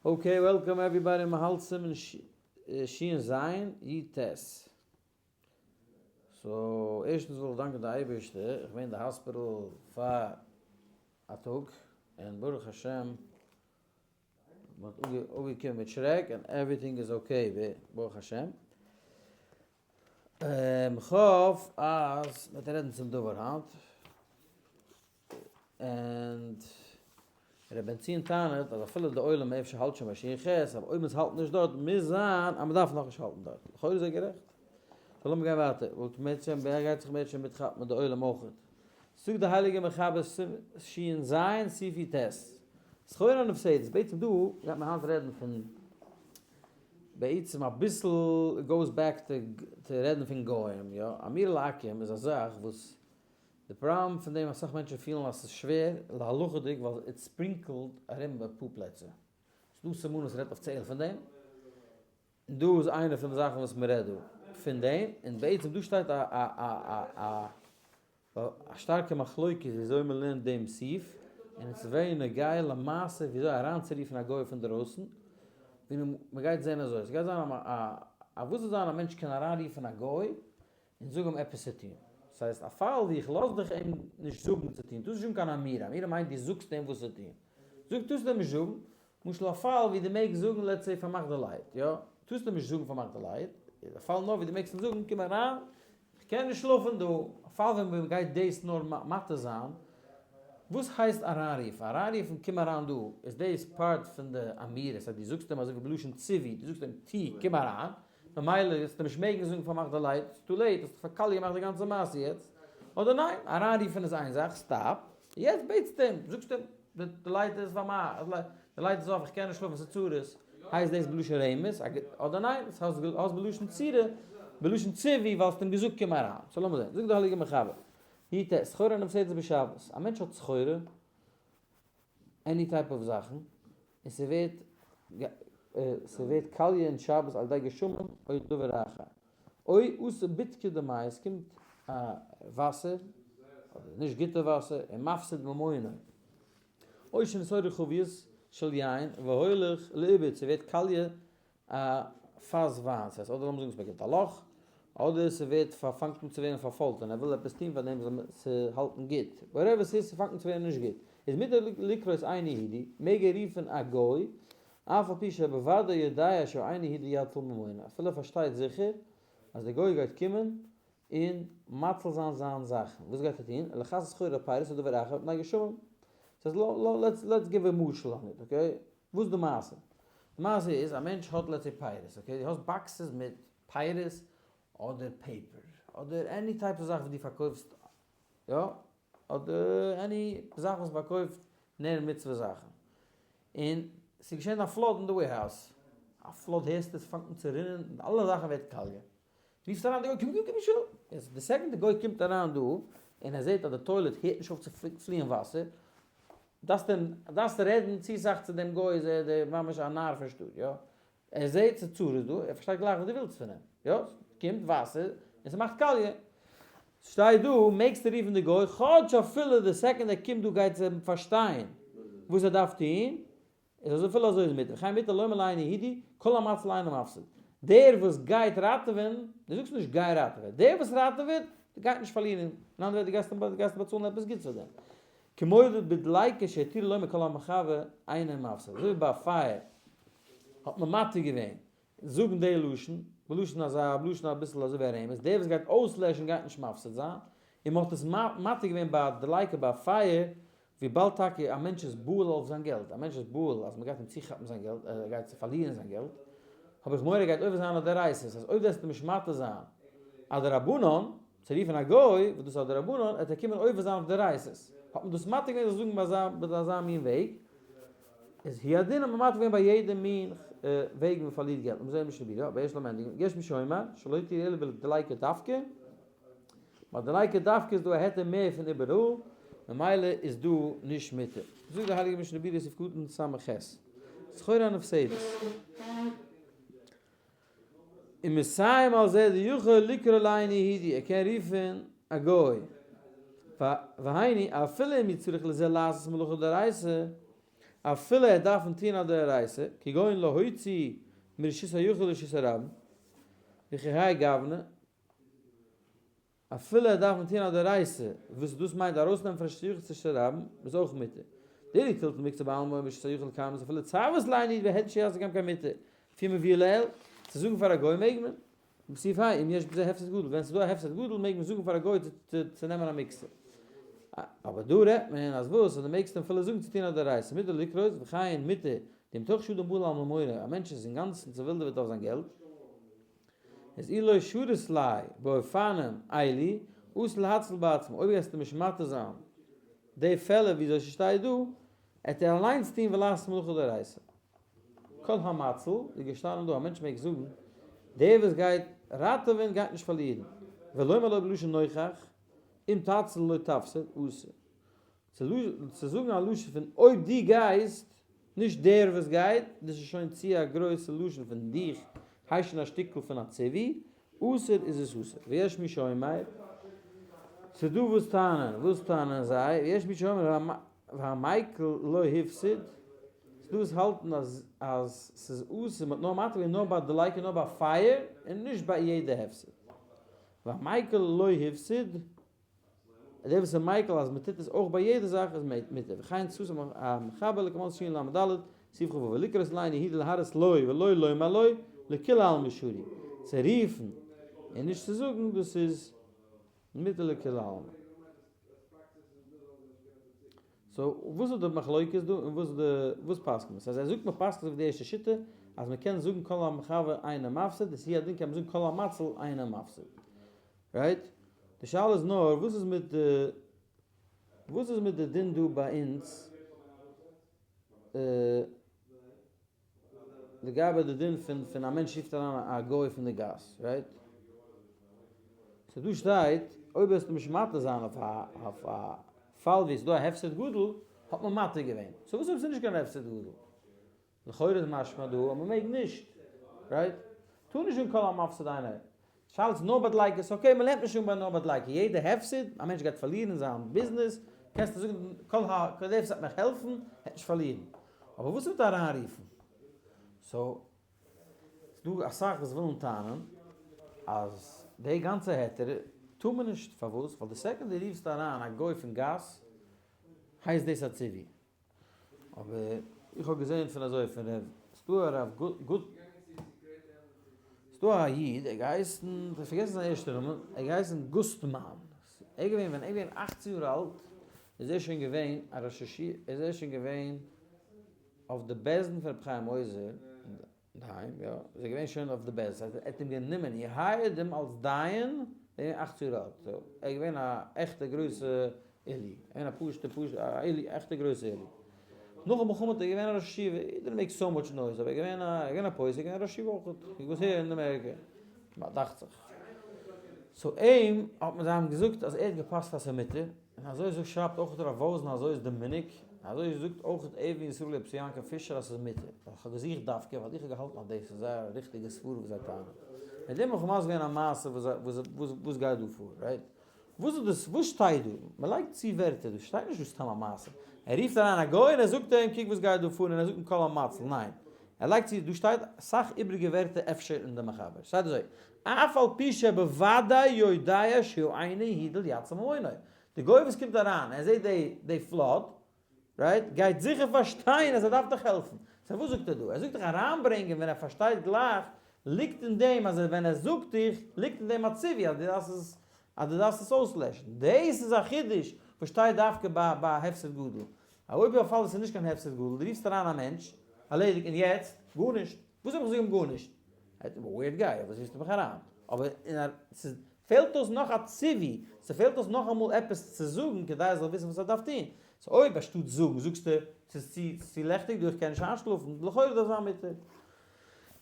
Okay welcome everybody מ'האלט סימן שין זיין י ט. So ערשטנס וויל איך דאנקען די אייבערשטער איך בין אין די האספיטאל פאר א טאג און ברוך השם מ'האט אפגעקומען מיט שרעק און everything איז okay ברוך השם. כ'האף אז מ'וועט רעדן צום דבר היינט. און ר' בן ציון טענה'ט אז אפילו די עולם אפשר האלט שוין ביי שין ח', אבער אויב אונז האלטן נישט דארט מוז זיין אז מ'דארף נאכנישט האלטן דארט. לכאורה איז ער גערעכט. So לאמיר גיין ווייטער. וואלט מערצעשעם ווער גייט זיך מערצעשעם מיטכאפן מיט די עולם אויכעט. זאגט די הייליגע מחבר שין ז סעיף י ט. סחורה נפסדת. בעצם דא גייט מען היינט רעדן פון בעצם אביסל goes back to רעדן פון גוים. יא, אמירה לעכו"ם איז א זאך וואס די פראבלעם פון דעם אסאך מענטשן פילן אז ס'איז שווער להלכה'דיג ווייל it's sprinkled ארום ביי אפאר פלעצער. ס'דא סימנים וואס רעדט אפיציעל פון דעם, און דא איז איינע פון די זאכן וואס מ'רעדט דא פון דעם, און בעצם דא שטייט א א א א א שטארקע מחלוקת וויאזוי מ'לערנט דעם סעיף, און עס איז very נוגע למעשה וויאזוי אריינצורופן א גוי פון דרויסן, ווי מ'גייט זען אזוי, ס'גייט זיין א א וואס זאל זיין א מענטש קען אריינרופן א גוי און זאג אים עפעס צו טון. ס'הייסט א פאל ווי איך לאז דיך אים נישט זאגן צו טון, טארסט נישט זאגן קיין אמירה, אמירה מיינט דו זאגסט אים וואס צו טון. זאג טארסט אים נישט זאגן, למשל א פאל ווי דו מעגסט זאגן let's say פארמאך די light, יא? טארסט אים נישט זאגן פארמאך די light, איז א פאל נאר ווי דו מעגסט אים זאגן קום אריין, איך קען נישט שלאפן דא, א פאל ווען מען גייט דאס נאר מתיר זיין, וואס הייסט אריינרופן? אריינרופן קום אריין דא, איז דאס part פון די אמירה, ס'הייסט דו זאגסט אים אזוי ווי בלשון ציווי, דו זאגסט אים טו, קום אריין, ממילא וועסטו נישט מעגן זאגן פארמאך די light, ס'איז too late, האסט דאך פארקאליע געמאכט די גאנצע מעשה יעצט, אדער ניין, אריינרופן איז איין זאך, stop, יעצט בעטסטו אים, זאגסט אים, די light איז פארמאכט, די light איז off, איך קען נישט שלאפן, ס'איז צרות, הייסט דאס בלשון רמז, אדער ניין, האסט בלשון צורה, בלשון ציווי, ווייל האסט אים געזאגט קום אריין, so לאמיר זען, זאגט די הייליגע מחבר, י ט, סחורה נפסדת בשבת, א מענטש האט סחורה, any type of זאכן, און ס'ווערט ס'ווערט קאליע אין שבת על ידי גשמים או דבר אחר, או אתא בדקא דמיא עס קומט א וואסער אדער נישט גוטע וואסער און מפסיד ממונו, או שנתעורר חבית של יין והולך לאיבוד ס'ווערט קאליע א פאס וויין, ס'הייסט אדער לאמיר זאגן ס'באקומט א לאך, אדער ס'ווערט פארפאנגט אן צו ווערן פארפוילט און ער וויל עפעס טון פאר דעם זאל עס האלטן גוט, whatever ס'איז ס'פאנגט אן צו ווערן נישט גוט, איז מותר לקרות אינו יהודי, מעג ער רופן א גוי, אף על פי שבוודאי יודע שהאינו יהודי יציל ממונו, אפילו ער פארשטייט זיכער אז דער גוי גייט קומען און מציל זיין זיין זאכן, וואס גייט ער טון? לכסות סחורה פירות או דבר אחר מפני גשמים, ס'הייסט let's give a משל on it, okay? וואס איז די מעשה? די מעשה איז א מענטש האט let's say פירות, okay? דו האסט boxes מיט פירות אדער paper אדער any type of זאך וואס דו פארקויפסט, יא? אדער any זאך וואס פארקויפט נר מצוה זאכן, און ס'איז געשען א flood אין די warehouse, א flood הערסטו עס פאנגט אן צו רינען און אלע זאכן ווערט קאליע, רופסט אריין די גוי קום קום קום שנעל, יעצט די second די גוי קומט אריין דא און ער זעט אז די toilet הערט נישט אויף צו פליען וואסער, דארפסט אים דארפסט רעדן צו סאך צו דעם גוי איז ער דער ממש א נאר פון שטאט יא, ער זעט ס'איז צרות דא ער פארשטייט גלייך וואס דו ווילסט פון אים יא, ס'קומט וואסער און ס'מאכט קאליע, ס'שטייט דא מעגסטו רופן די גוי כאטש אפילו די second ער קומט דא גייט ער פארשטיין וואס ער דארף טון, איז אזוי אפילו אזוי איז מותר, וכן מותר לומר לאינו יהודי, כל המציל אינו מפסיד. דער וואס גייט ראטעווען, דו זאגסט נישט גיי ראטעווע, דער וואס ראטעוועט גייט נישט פארלירן, אין אנדערע ווערטער דו גייסט אים גייסט אים באצאלן עפעס גוטס פאר דעם. כמו בדליקה שהתירו לומר כל המכבה אינו מפסיד, אזוי ווי ביי א פייער האט מען מתיר געווען זאגן די לשון, בלשון אזא בלשון אביסל אזוי ווי א רמז, דער וואס גייט אויסלעשן גייט נישט מפסיד זיין, און מען האט עס מתיר געווען ביי א דליקה ביי א פייער, וויבאלד טאקע א מענטש איז בהול אויף זיין געלט, א מענטש איז בהול אז מען גייט אים צוכאפן זיין געלט, ער גייט צו פארלירן זיין געלט, האב איך מורא ער גייט עובר זיין א דאורייתא, אז אויב וועסטו נישט מתיר זיין א דרבנן, צו רופן א גוי, וואס דאס איז א דרבנן, וועט ער קומען עובר זיין אויף דאורייתא'ס, האט מען דאס מתיר געווען זאל זאגן ביי אזא ביי אזא מין וועג, איז הוא הדין האט מען מתיר געווען ביי יעדע מין וועג מען פארלירט געלט, לאמיר זען משנה ברורה, אבער ערשט לאמיר ענדיגן, יש מי שאומר שלא התירו אלא בדליקה דווקא, ביי דליקה דווקא איז דא א היתר מער פון איבעראל, ממילא איז דא נישט מותר. זאגט די הייליגע משנה ברורה סעיף קטן ס"ח, סחורה נפסדת. און מסיים על זה דיכול לקרוא לאינו יהודי, ער קען רופן א גוי, והיינו אפילו אם יצטרך לזה לעשות מלאכה דאורייתא. אפילו ער דארפן טוהן א דאורייתא, כגון להוציא מרשות היחיד לרשות הרבים, וכהאי גוונא, אפילו ער דארפן טוהן א דאורייתא, וואס דאס מיינט ארויסנעמען פון רשות היחיד צו רשות הרבים, איז אויך מותר. דאילו טלטול מוקצה בעלמא מרשות היחיד לכרמלית אפילו צוות לעני והדיא שיעשה גם כן מותר, לפי המבואר לעיל, צו זאגן פאר א גוי מעג מען. בסעיף ה, אם יש בזה הפסד גדול, ווען ס'איז דא א הפסד גדול מעג מען זאגן פאר א גוי צו נעמען א מוקצה. אבער דא רעדט מען אז וואס, אז דו מעגסט אים אפילו זאגן צו טון א דאורייתא, מותר לקרות, וכן מותר, דמתוך שאדם בהול על ממונו, א מענטש איז אינגאנצן צעווילדעוועט אויף זיין געלט, איז אי לא שרית ליה באופנים אלו, אסור להציל בעצמו, אויב גייסטו נישט מתיר זיין די פעלער וויאזוי ס'שטייט דא, עט ער אליינס טון ולעשות מלאכה דאורייתא. כל המציל איז געשטאנען דא א מענטש מעג זאגן, דער וואס גייט ראטעווען גייט נישט פארלירן, ולומר לו בלשון נוכח, אם תציל לא תפסיד, אסור. צו זאגן א לשון פון אויב דו גייסט, נישט דער וואס גייט, דאס איז שוין צו א גרויסע לשון פון דיך, הייסט שוין א שטיקל פון א ציווי, אסור איז עס אסור. ויש מי שאומר, ס'דא וואס טענה'ן, וואס טענה'ן זיי, ויש מי שאומר והמיקל לא הפסיד, ס'דא וואס האלטן אז אז ס'איז אסור, מ'האט נאר מתיר געווען נאר ביי דליקה נאר ביי פייער, און נישט ביי יעדע הפסד. והמיקל לא הפסיד, דער וואס איז מיקל אז מ'טוט עס אויך ביי יעדע זאך איז מותר. וכן סתום המחבר לקמל שין ל"ד, סעיף כ"ו, ולקרות לעין יהודה להראות לו ולא לומר לו, לכולי עלמא שרי. צו רופן און נישט צו זאגן דאס איז מותר לכולי עלמא. so וואס איז די מחלוקת דא און וואס איז די וואס פסק'נט מען? ס'הייסט ער זאגט מען פסק'נט אזוי ווי די ערשטע שיטה אז מען קען זאגן כל המכבה אינו מפסיד איז הוא הדין קען מען זאגן כל המציל אינו מפסיד. right? די שאלה איז נאר וואס איז מיט די וואס איז מיט די דין דא ביי אונז לגבי די דין פון פון א מענטש רופט אריין א גוי פון די גאס, right? so דא שטייט אויב וועסטו נישט מתיר זיין אויף א אויף א פאל ווי עס איז דא א הפסד גדול האט מען מתיר געווען, so וואס אויב עס איז נישט קיין הפסד גדול? לכאורה איז משמע דא אז מען מעג נישט, right? טאר נישט זאגן כל המפסיד אינו. שאלה איז נאר ביי דליקות, okay מען לערנט נישט אן ביי נאר ביי דליקה, יעדע הפסד, א מענטש גייט פארלירן זיין ביזנעס, קענסטו זאגן כל ה כל דער וואס וועט מיך העלפן וועט נישט פארלירן, אבער וואס איז מיט אריינרופן? so ס'דא אסאך וואס ווילן טענה'ן אז די גאנצע היתר טאר מען נישט, פארוואס? ווייל די second דו רופסט אריין א גוי פון גאס הייסט דאס א ציווי, אבער איך האב געזען פון אזוי פון ר' ס'דא א רב גוט ס'דא א איד ער געהייסן כ'האב פארגעסן זיין ערשטע נאמען ער געהייסן גוסטמאן ער געווען ווען ער געווען אכצן יאר אלט איז ער שוין געווען א ראש ישיבה איז ער שוין געווען אויף די בית דין פון רבי חיים עוזר אינדערהיים, יא, איז ער געווען שוין אויף די בית, ער האט אים גענומען, he hired אים אלס דיין, ווען ער איז אכט יאר אלט, so, ער איז געווען א עכטע גרויסע עילוי, געווען א פשוטע פשוטע, א עילוי, עכטע גרויסע עילוי. נאכן מלחמה האט ער געווען א ראש ישיבה, he didn't make so much noise, אבער ער איז געווען א, ער איז געווען א פוסק, ער איז געווען א ראש ישיבה אויך, he was here in America, דאכט זיך. so אים האט מען זיי האבן געזאגט אז ער האט געפסק'ט אז ס'איז מותר, און אזוי זאגט שרייבט אויך הרב וואזנער אזוי איז די מנהג, אזוי זאגט אויך אבן ישראל רבי יעקב פישער אז ס'איז מותר, ווייל כ'האב געזוכט דווקא ווייל איך האב געהאלטן אז דאס איז זייער א ריכטיגע סברא וואס זיי טענה'ן. מיט דעם האב איך מסביר געווען א מעשה וואס וואס גייט דא פאר, right? וואס איז דאס וואס שטייט דא? מ'לייגט צו ווערטער דא, שטייט נישט דא סתם א מעשה. ער רופט אריין א גוי און ער זאגט אים קוק וואס גייט דא פאר און ער זאגט אים כל המציל, ניין. ער לייגט צו, דא שטייט אסאך איבריגע ווערטער אפשר אין די מחבר. שטייט אזוי, אף על פי שבוודאי יודע שהוא אינו הוא דליציל ממונו. די גוי וואס קומט אריין, ער זעט די די flood, right, גייט זיכער פארשטיין אז ער דארף דיך העלפן. so וואס זאגט ער דא? ער זאגט דיך אריינברענגען ווען ער פארשטייט גלייך, ליגט אין דעם אז ווען ער זאגט דיך, ליגט אין דעם א ציווי אז דו דארפסט עס אז דו דארפסט עס אויסלעשן. דאס איז א חידוש וואס שטייט דווקא ביי ביי א הפסד גדול. אויב א פאל עס איז נישט קיין הפסד גדול, דו רופסט אריין א מענטש, ערלעדיג, און יעצט? גארנישט. וואס האב איך זאג אים גארנישט? weird guy, וואס רופסטו מיך אריין? אבער אין א, ס'פעלט אויס נאך א ציווי, ס'פעלט אויס נאכאמאל עפעס צו זאגן כדי ער זאל וויסן וואס ער דארף טון. so אויב אנשטאט זאגן זאגסטו, ס'איז צו צו לעכטיג דא איך קען נישט איינשלאפן, לכאורה דארף זיין מותר.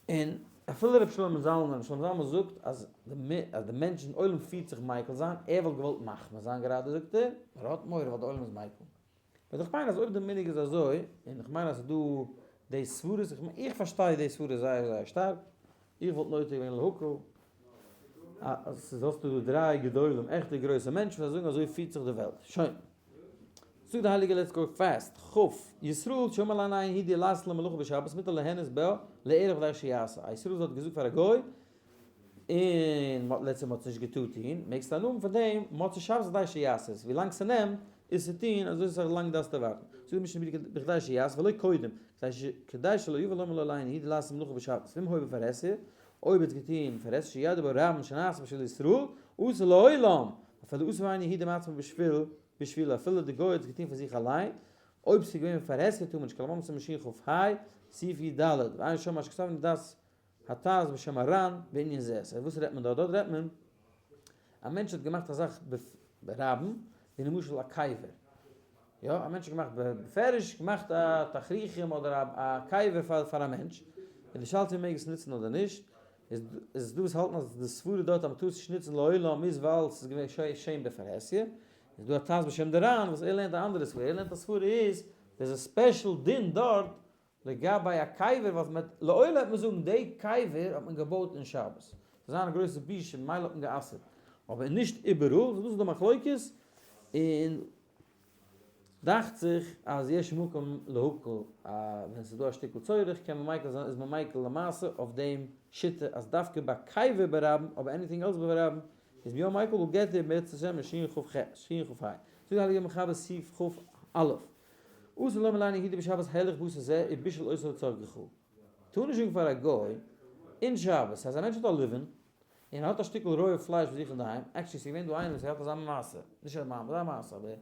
און אפילו ר' שלמה זלמן, ר' שלמה זלמן זאגט אז די אז די מענטשן, עולם פירט זיך מיקל זיין, ער וואלט געוואלט מחמיר זיין גראדע זאגט ער, נאר ער האט מורא ווייל די עולם איז מיקל. באט איך מיין אז אויב די מנהג איז אזוי, און איך מיין אז ס'איז דא די סברות, איך מיין איך פארשטיי די סברות זייער זייער שטארק, איך וואלט נוטה געווען להקל, אז ס'איז האסטו דא דריי גדולים עכטע גרויסע מענטשן וואס זאגן אזוי פירט זיך די וועלט, שוין. זאגט די הייליגע let's go fast, כ' ישראל שאמר לאינו יהודי לעשות לו מלאכה בשבת מותר ליהנות בה לערך כדי שיעשה, א ישראל וואס האט געזאגט פאר א גוי און מ'האט לעצטע מ'האט עס נישט געטארט טון, מעגסטו הנאה האבן פון דעם מוצאי שבת כדי שיעשה, ווי לאנג ס'נעמט עס צו טון אזוי סאך לאנג דארפסטו ווארטן, זאגט די משנה ברורה בכדי שיעשה ולא קודם, כדי שלא יבא לומר לו לאינו יהודי לעשות מלאכה בשבת, ואם היה בפרהסיא, אויב האט עס געטון בפרהסיא שידע בה רבים שנעשה בשביל ישראל, אסור לעולם, אפילו עשה אינו יהודי מעצמו בשביל בשבילו אפילו די גוי האט עס געטון פאר זיך אליין, אויב ס'איז געווען בפרהסיא טאר מען נישט כלמם סימן שכ"ה, סעיף י"ד, ועיין שם מה שכתבנו דעת הט"ז בשם הר"ן בענין זה, סא וואס רעדט מען דארט? דארט רעדט מען א מענטש האט געמאכט א זאך ברבים, ווי למשל א קבר, יא, א מענטש האט געמאכט בפירוש געמאכט א תכריכים אדער א קבר פאר פאר א מענטש, און די שאלה צו מ'מעג עס נוצן אדער נישט, איז איז דא וואס האלטן אז די סברה דארט אז מ'טאר עס נישט נוצן לעולם איז ווייל ס'איז געווען שם בפרהסיא, איז דא א ט"ז בשם די ר"ן וואס ער לערנט א אנדערע סברה, ער לערנט א סברה איז דער איז א special דין דארט לגבי א קבר וואס מען לעולם וועט מען זאגן די קבר האט מען געבויט אין שבת, ס'זאל זיין א גרויסע בושה ממילא האט מען גע'אסר'ט, אבער נישט איבעראל, דאס איז די מחלוקת, און דאכט זיך אז יש מקום להקל אז ווען ס'איז דא א שטיקל צורך קען מען מיקל זיין איז מען מיקל למעשה אויף דעם שיטה אז דווקא ביי קבר ברבים אבער anything else ברבים איז מען יא מיקל we'll get there בעזרת השם אין שיעור כ"ח שיעור כ"ה זאגט די הייליגע מחבר סעיף כ"א אסור לומר לאינו יהודי בשבת הילך בשר זה ובישל אותו לצרכך טאר נישט זאגן פאר א גוי אין שבת אז א מענטש האט א לבן און ער האט א שטיקל רויע פלייש ביי זיך אינדערהיים, actually ס'איז געווען דא איינער וואס האט געהאט אזא מעשה, נישט אזא מעשה אבער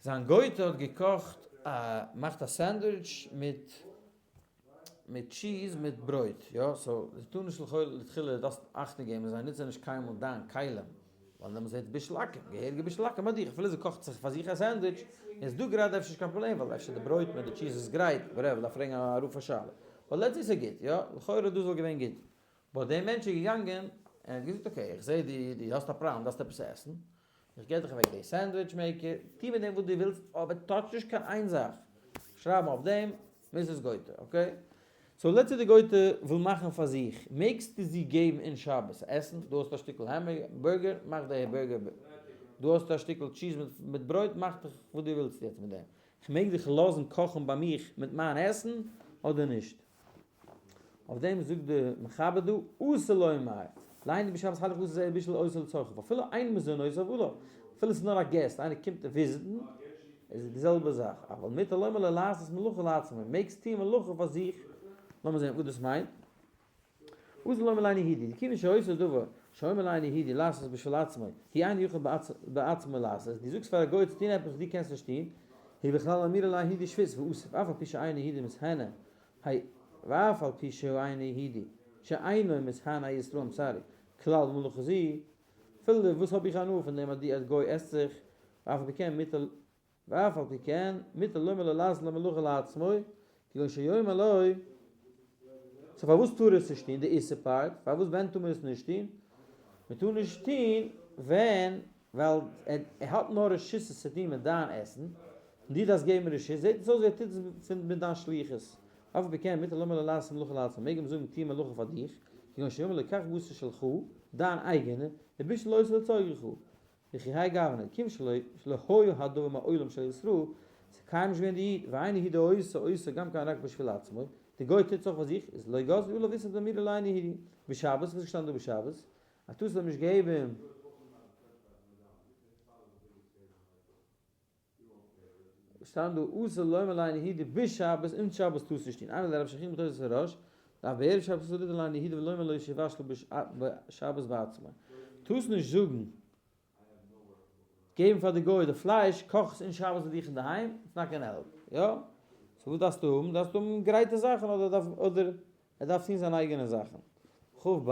זיין גוי'טע האט געקאכט א מאכט א סענדוויטש מיט מיט טשיז מיט ברויט, יא, so זיי טארן נישט לכאורה לכתחילה דארפסט אכטונג געבן אז זיי נוצען נישט קיינמאל דיין כלים, ווייל דעמאלטס ווערט בישול עכו"ם, געהעריגע בישול עכו"ם ביי דיך, אפילו זי קאכט זיך פאר זיך א סענדוויטש, איז דא גראדע אפשר נישט קיין פראבלעם ווייל אפשר די ברויט מיט די טשיז איז גרייט, whatever, דארף פרעגן א רב א שאלה, but let's say ס'איז גוט, יא, לכאורה דאס וואלט געווען גוט, but דער מענטש איז געגאנגען און האט געזאגט okay איך זעה דו דו האסט א פראבלעם דארפסט עפעס עסן, איך געב דיך אוועק די sandwich maker, טו מיט דעם וואס דו ווילסט אבער touch נישט קיין איין זאך, שרייבן אויף דעם Mrs. גויטע, okay? so let's say די גויטע וויל מאכן פאר זיך, מעגסטו זי געבן אין שבת עסן, דא האסטו א שטיקל hamburger, מאך די burger, דא האסטו א שטיקל טשיז מיט ברויט, מאך דיך וואס דו ווילסט יעצט מיט דעם, איך מעג דיך לאזן קאכן ביי מיך מיט מיין עסן אדער נישט? אויף דעם זאגט די מחבר דא, אסור לומר, לאינו יהודי בשבת הלך בשר זה ובישל אותו לצרכיו, אפילו אין מזונותיו עליו, אפילו עס איז נאר א guest, איינער קומט וויזיטן, איז די זעלבע זאך, אבל מותר לומר לו לעשות מלאכה לעצמו, מעגסט טוהן מלאכה פאר זיך, לאמיר זעהן וואס דאס מיינט. אסור לומר לאינו יהודי, דכיוון שאותו דבר שאומר לאינו יהודי לעשות בשביל עצמו, הוא אינו יכול בעצמו לעשות, דו זאגסט פאר א גוי צו טוהן עפעס וואס דו קענסט נישט טוהן, היא בכלל אמירה לאינו יהודי שבות ואסור, ואף על פי שאינו יהודי מתהנה, היי, ואף על פי שאינו יהודי, שאינו מתהנה ישראל I'm sorry, כלל במלאכה זו, אפילו וואס האב איך הנאה פון דעם אז די גוי עסט זיך, ואף על פי כן מותר ואף על פי כן, מותר לומר לו לעשות לו מלאכה לעצמו, כגון שיאמר לו, so פארוואס טאר ער עס נישט טון, די איסור part, פארוואס ווען טאר מען עס נישט טון? מען טאר נישט טון ווען, ווייל ער האט נאר רשות עס צו טון מיט דיין עסן, און דו דארפסט געבן רשות, זעט עס אויס ווי ער טוט עס מיט דיין שליחות. אף על פי כן, מותר לומר לו לעשות מלאכה לעצמו, מעג אים זאגן טו מלאכה פאר דיך, כגון שיאמר לו קח בשר שלך, דיין אייגענע, ובישל אותו לצורכך. וכי האי גוונא, כיוון שלא שלא היה הדבר מעולם של ישראל, ס'איז קיינמאל נישט געווען די איד, ואינו יהודי עושה אותו גם כן רק בשביל עצמו, די גוי טוט עס אויך פאר זיך, איז לא גזרו עליו איסור דאמירה לאינו יהודי, בשבת, וואס איז געשטאנען דא בשבת? אז טארסט אים נישט געבן. שטאנען דא אסור לומר לאינו יהודי בשבת, אין שבת טארסט נישט טון, איינער דער רב שכיח בתוס' הראש, דארף בערב שבת אסור ליתן לאינו יהודי ולומר לו שיבשל בשבת בעצמו, טארסט נישט זאגן, געבן פאר די גוי די פלייש, קאך עס אין שבת ביי דיך אינדערהיים, it's not gonna help, יא? so וואס דארפסטו האבן? דארפסט האבן גרייטע זאכן אדער דארף אדער ער דארף טון זיינע אייגענע זאכן. כ"ב,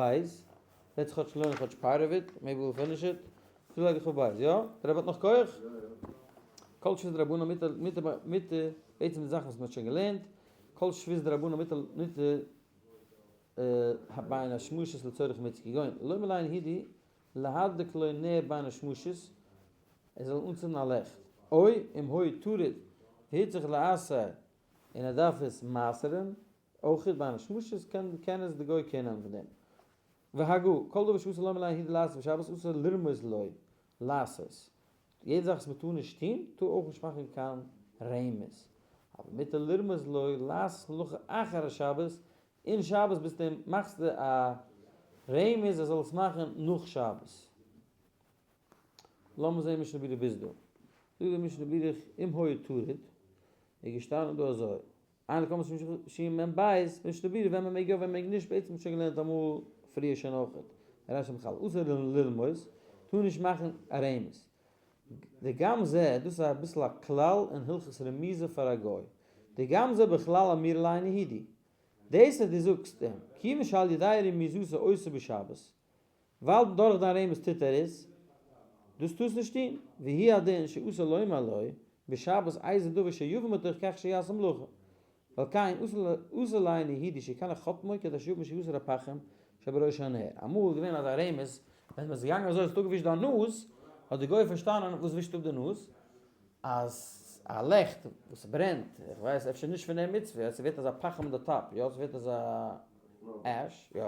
let's כאטש לערנען כאטש part of it, maybe we'll finish it. וויפיל לייג איך כ"ב? יא? דער רבי האט נאך כח? כל שבות דרבנן מותר מותר מותר, בעצם די זאכן וואס מען האט שוין געלערנט, כל שבות דרבנן מותר מותר בין השמשות לצורך מצוה, כגון לומר לאינו יהודי להדליק לו נר בין השמשות, ער זאל אנצינדן א לעכט, או אם היה טרוד והוצרך לעשר און ער דארף עס מעשר'ן, אויך בין השמשות קען קען עס די גוי care נעמען פון דעם. והגה, כל דבר שאסור לומר לאינו יהודי לעשות בשבת אסור לרמוז לו לעשות. יעדע זאך וואס מ'טאר נישט טון, טאר אויך נישט מאכן קיין רמז. אבער מותר לרמוז לו לעשות מלאכה אחר השבת, אין שבת ביסטו אים מאכסטו א רמז ער זאל עס מאכן נאך שבת. לאמיר זעהן משנה ברורה ביז דא. זאגט די משנה ברורה אם היה טרוד, איז געשטאנען דא אזוי, אין לקום שמ בית, משנה ברורה ווען מען מעג יא ווען מען מעג נישט, בעצם האט שוין געלערנט אמאל פריער שוין אויכעט, רש י בכלל אסור לרמוז, טאר נישט מאכן א רמז. דגם זה, דאס איז אביסל א כלל אין הלכות רמיזה פאר א גוי, דגם זה בכלל אמירה לאינו יהודי, דאס אז דו זאגסט אים, כיוון שעל ידי רמיזתו עושה בשבת, ווייל דורך דיין רמז טוט ער עס, דאס טארסט נישט טון, והוא הדין שאסור לומר לו בשבת איזה דבר שיבוא מתוך כך שיעשה מלאכה, ועל כן אסור לאינו יהודי שיקנח חוטמו כדי שיבין שיסור הפחם שבראש הנר, אמאל איז געווען אזא רמז, ווען מ'איז געגאנגען אזוי האסטו אפגעווישט דיין נאז, האט די גוי פארשטאנען וואס ווישט אפ די נאז, אז א לעכט וואס ברענט, איך ווייס אפשר נישט פון די מצוה, אז ס'ווערט אזא פחם אין די top, יא ס'ווערט אזא ash, יא,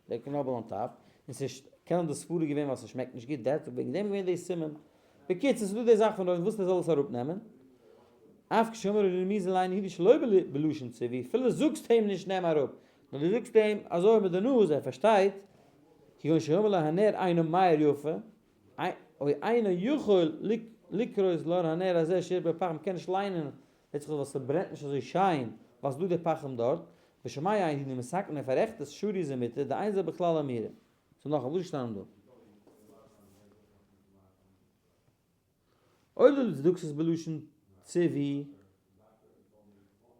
די קנאבל on top, און ס'איז קען די סברה געווען ווייל ס'שמעקט נישט גוט, that's וועגן דעם איז געווען די סימן. בקיצור ס'איז דא די זאך פון אויב ווילסט ער זאל עס אראפ נעמען, אף כשאומר רמיזה לאינו יהודי שלא בלשון ציווי, אפילו זאגסט אים נישט נעם אראפ, נאר דו זאגסט אים אזוי מיט די נאז, ער פארשטייט, כגון שאומר לו הנר אינו מאיר יפה, או אינו יכול לקרות לאור הנר הזה שיש בו פחם, מ'קען נישט ליינען, זעט זיך אויס ווייל ס'ברענט נישט אזוי שיין, ווייל ס'דא די פחם דארט, ושומע אינו מתקן ער פאררעכט עס, שרי זה מותר, דאין זה בכלל אמירה. ס'איז נאך א וואס איז געשטאנען דא? אויב דו זאגסט עס בלשון ציווי,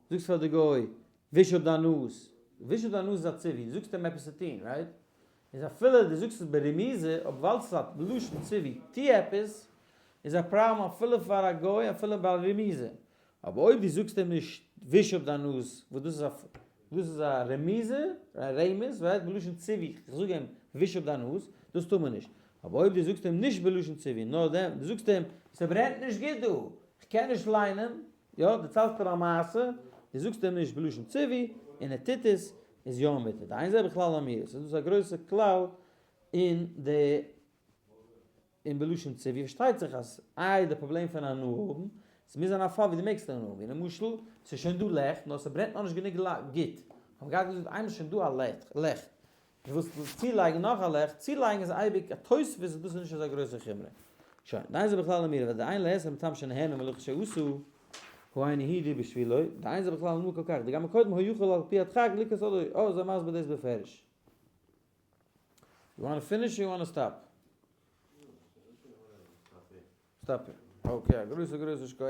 זאגסט פאר די גוי, וויש אפ דיין נאז, וויש אפ דיין נאז איז א ציווי, דו זאגסט אים עפעס צו טון, right? איז אפילו דו זאגסט עס ברמיזה, אבער ווייל ס'איז א בלשון ציווי, טו עפעס, איז א פראבלעם אפילו פאר א גוי אפילו ביי רמיזה. אבער אויב דו זאגסט אים נישט וויש אפ דיין נאז, וואס דאס איז א דאס איז א רמיזה, א רמז, right, בלשון ציווי, איך זאג אים וויש אפ דיין נאז, דאס טאר מען נישט. אבער אויב דו זאגסט אים נישט בלשון ציווי, נאר דעם, דו זאגסט אים, ס'ברענט נישט גוט דא, איך קען נישט ליינען, יא, דערציילסט אים א מעשה, דו זאגסט אים נישט בלשון ציווי, און ער טוט עס, איז יא מותר. דאין זה בכלל אמירה, ס'איז דאס א גרויסע כלל אין די אין בלשון ציווי פארשטייט זיך אז איי די פראבלעם פון הנאה האבן, ס'מוז זיין א פאל ווי דו מעגסט הנאה האבן, ווי למשל ס'איז שוין דא לעכט נאר ס'ברענט נאכנישט גענוג גוט, האבן געהאט געזאגט איינמאל ס'שוין דא א לעכט, דו ווילסט צולייגן נאך א לעכט, צולייגן איז אייביג א תוספות און דאס איז נישט אזא גרויסע חומרא. שוין, דאין זה בכלל אמירה, ודאין להסב מטעם שנהנה מלאכה שעשו האינו יהודי בשבילו, דאין זה בכלל אמירה כל כך, דגם קודם היה יכול על פי הדחק לקרות אדער, אה, זיי מסביר דאס בפירוש. You wanna finish or you wanna stop? Stop here. Okay, א גרויסע גרויסע שכוח.